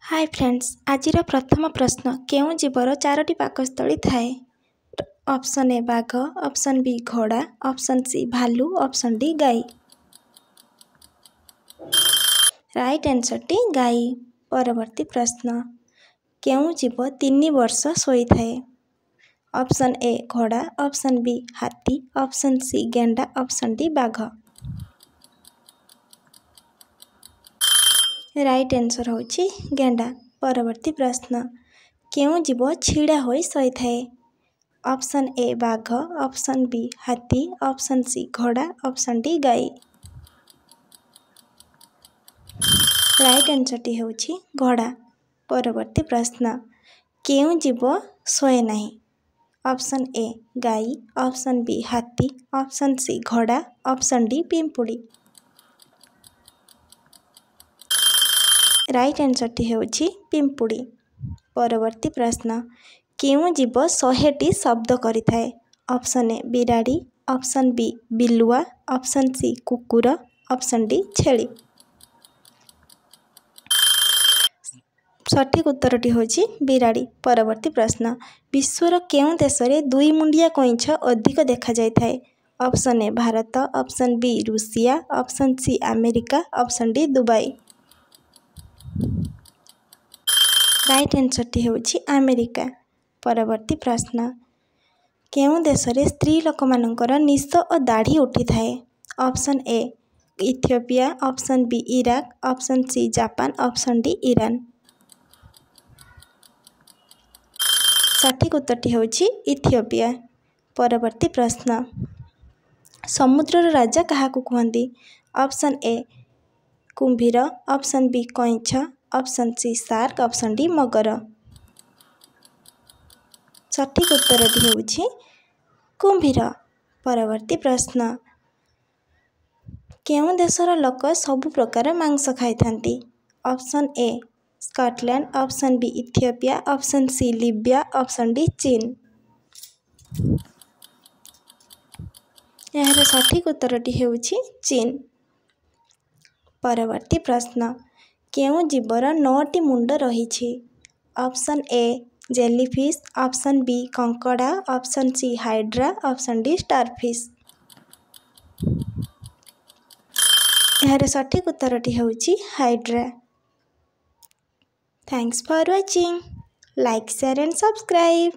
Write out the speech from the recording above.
ହାଏ friends, ଆଜିର ପ୍ରଥମ ପ୍ରଶ୍ନ, କେଉଁ ଜୀବର ଚାରୋଟି ପାକସ୍ଥଳୀ ଥାଏ? ଅପସନ୍ ଏ ବାଘ, ଅପସନ୍ ବି ଘୋଡ଼ା, ଅପସନ୍ ସି ଭାଲୁ, ଅପସନ୍ ଡି ଗାଈ। ରାଇଟ୍ ଆନ୍ସର୍ଟି ଗାଈ। ପରବର୍ତ୍ତୀ ପ୍ରଶ୍ନ, କେଉଁ ଜୀବ 3 ବର୍ଷ ଶୋଇଥାଏ? ଅପସନ୍ ଏ ଘୋଡ଼ା, ଅପସନ୍ ବି ହାତୀ, ଅପସନ୍ ସି ଗେଣ୍ଡା, ଅପସନ୍ ଡି ବାଘ। ରାଇଟ୍ ଆନ୍ସର୍ ହେଉଛି ଗେଣ୍ଡା। ପରବର୍ତ୍ତୀ ପ୍ରଶ୍ନ, କେଉଁ ଜୀବ ଛିଡ଼ା ହୋଇ ଶୋଇଥାଏ? ଅପସନ୍ ଏ ବାଘ, ଅପସନ୍ ବି ହାତୀ, ଅପସନ୍ ସି ଘୋଡ଼ା, ଅପସନ୍ ଡି ଗାଈ। ରାଇଟ୍ ଆନ୍ସର୍ଟି ହେଉଛି ଘୋଡ଼ା। ପରବର୍ତ୍ତୀ ପ୍ରଶ୍ନ, କେଉଁ ଜୀବ ଶୋଏ ନାହିଁ? ଅପସନ୍ ଏ ଗାଈ, ଅପସନ୍ ବି ହାତୀ, ଅପସନ୍ ସି ଘୋଡ଼ା, ଅପସନ୍ ଡି ପିମ୍ପୁଡ଼ି। ରାଇଟ୍ ଆନ୍ସର୍ଟି ହେଉଛି ପିମ୍ପୁଡ଼ି। ପରବର୍ତ୍ତୀ ପ୍ରଶ୍ନ, କେଉଁ ଜୀବ 100ଟି ଶବ୍ଦ କରିଥାଏ? ଅପସନ୍ ଏ ବିରାଡ଼ି, ଅପସନ୍ ବି ବିଲୁଆ, ଅପସନ୍ ସି କୁକୁର, ଅପସନ୍ ଡି ଛେଳି। ସଠିକ୍ ଉତ୍ତରଟି ହେଉଛି ବିରାଡ଼ି। ପରବର୍ତ୍ତୀ ପ୍ରଶ୍ନ, ବିଶ୍ୱର କେଉଁ ଦେଶରେ ଦୁଇ ମୁଣ୍ଡିଆ କଇଁଛ ଅଧିକ ଦେଖାଯାଇଥାଏ? Option A Bharat, option B Russia, option C America, option D Dubai. Right ଆନ୍ସର୍ଟି ହେଉଛି ଆମେରିକା। ପରବର୍ତ୍ତୀ ପ୍ରଶ୍ନ, କେଉଁ ଦେଶରେ ସ୍ତ୍ରୀ ଲୋକମାନଙ୍କର ନିଶ ଓ ଦାଢ଼ି ଉଠିଥାଏ? Option A Ethiopia, option B Iraq, option C Japan, option D Iran. ସଠିକ୍ ଉତ୍ତରଟି ହେଉଛି ଇଥିଓପିଆ। ପରବର୍ତ୍ତୀ ପ୍ରଶ୍ନ, ସମୁଦ୍ରର ରାଜା କାହାକୁ କୁହନ୍ତି? ଅପସନ୍ ଏ କୁମ୍ଭୀର, ଅପସନ୍ ବି କଇଁଛ, option C shark, option D ମଗର। ସଠିକ୍ ଉତ୍ତରଟି ହେଉଛି କୁମ୍ଭୀର। ପରବର୍ତ୍ତୀ ପ୍ରଶ୍ନ, କେଉଁ ଦେଶର ଲୋକ ସବୁ ପ୍ରକାର ମାଂସ ଖାଇଥାନ୍ତି? Option A Scotland, option B Ethiopia, option C Libya, option D ଚୀନ। ଏହାର ସଠିକ୍ ଉତ୍ତରଟି ହେଉଛି ଚୀନ। ପରବର୍ତ୍ତୀ ପ୍ରଶ୍ନ, କେଉଁ ଜୀବର ନଅଟି ମୁଣ୍ଡ ରହିଛି? Option A jellyfish, option B କଙ୍କଡ଼ା, option C hydra, option D starfish. ଏହାର ସଠିକ୍ ଉତ୍ତରଟି ହେଉଛି hydra. Thanks for watching. Like, share and subscribe.